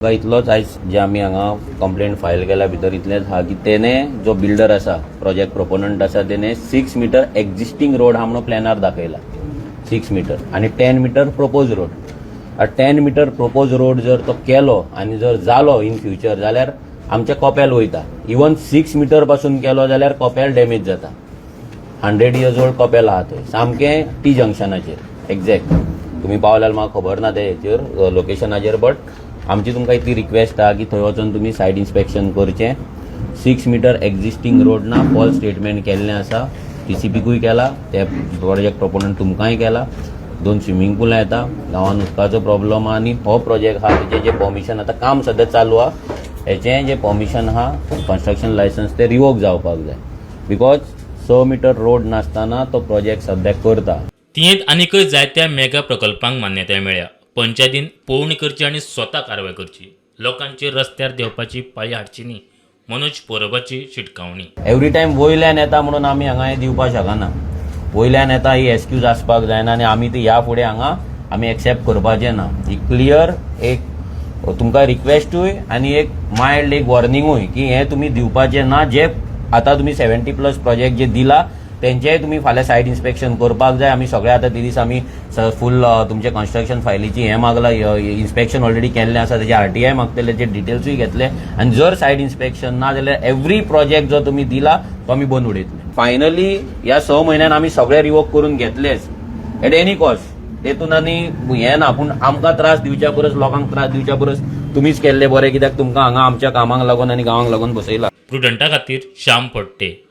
इतलोच आयज जे आमी हांगा कंप्लेंट फायल केल्या भितर इतलेंच आहा की तेणे जो बिल्डर आसा, प्रोजेक्ट प्रोपोनंट आसा, तेणे 6 मिटर एक्झिस्टींग रोड आहा म्हणून प्लॅनार दाखयला 6 मिटर आनी 10 meter propose road. 10 meter propose road जर तो केलो आनी जर जालो इन फ्युचर जाल्यार आमच्या कपेल वयता. इवन 6 मिटर पासून केलो जाल्यार कपेल डॅमेज जाता. 100 इयर्स ओल्ड कपेल आहा थंय सामकें टी जंक्शनाचेर एक्झॅक्ट. तुमी पावल्यार म्हाका खबर ना ते हेचेर, लोकेशनाचेर, बट आमची तुमकां इतली रिक्वेस्ट आहा की थंय वचोन तुमी सायड इन्स्पेक्शन करचें. 6 मिटर एक्झिस्टींग रोड ना, फॉल्स स्टेटमेंट केल्लें आसा. टीसीपीकूय केला, ते प्रोजेक्ट प्रोपोनंट तुमकांय केला. दोन स्विमींग पुलां येता, गांवान उदकाचो प्रॉब्लम आहा आनी हो प्रोजेक्ट आहा तेजें जें परमिशन आतां काम सद्या चालू आहा, हेचें जें परमिशन आहा, कन्स्ट्रक्शन लायसन्स, तें रिवोक जावपाक जाय, because 6 metre road नासतना तो प्रोजेक्ट सद्याक करता. तियेंत आनीकय जायत्या मेगा प्रकल्पांक मान्यताय मेळ्ळ्या. पंचायतीन पळोवणी करची आनी स्वता कारवाय करची. लोकांचेर रस्त्यार देंवपाची पाळी हाडची न्ही, मनोज परबाची शिटकावणी. एवरी टायम वयल्यान येता म्हणून आमी हांगा हें दिवपाक शकना. वयल्यान येता ही एक्सक्यूज आसपाक जायना आनी आमी ती ह्या फुडें हांगा आमी एक्सेप्ट करपाचें ना. ही क्लियर एक तुमकां रिक्वेस्टूय आनी एक मायल्ड एक वॉर्निंगूय की हें तुमी दिवपाचें ना. जे आतां तुमी 70+ प्रोजेक्ट जे दिला, तेंचेय तुमी फाल्यां सायड इन्स्पेक्शन करपाक जाय. आमी सगळे आतां ते दीस आमी फूल तुमचे कन्स्ट्रक्शन फायलीची हें मागला, इन्स्पेक्शन ऑलरेडी केल्लें आसा, तेजे आरटीआय मागतले, ते डिटेल्सूय घेतले आनी जर सायड इन्स्पेक्शन ना जाल्यार एवरी प्रोजेक्ट जो तुमी दिला तो आमी बंद उडयतले. फायनली ह्या 6 म्हयन्यान आमी सगळे रिवोक करून घेतलेच एट एनी कॉस्ट. तेतून आनी हें ना, पूण आमकां त्रास दिवच्या परस, लोकांक त्रास दिवच्या परस तुमीच केल्ले बरें, कित्याक तुमकां हांगा आमच्या कामाक लागून आनी गांवांक लागून बसयला. प्रुडंटा खातीर श्याम फडते.